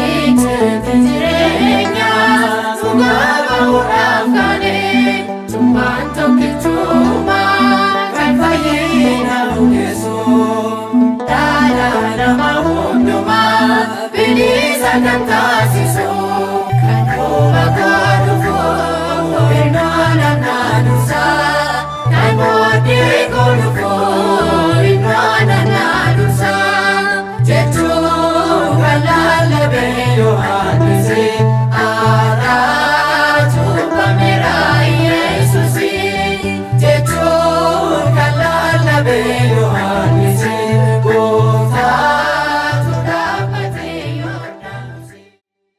Icciitii jireenyaa dhugaa ba'uudhaaf kaane, Cummaan tokkichummaa kan fayyina nu geessu. Dhala nama hundumaa bilisa kan taasisu.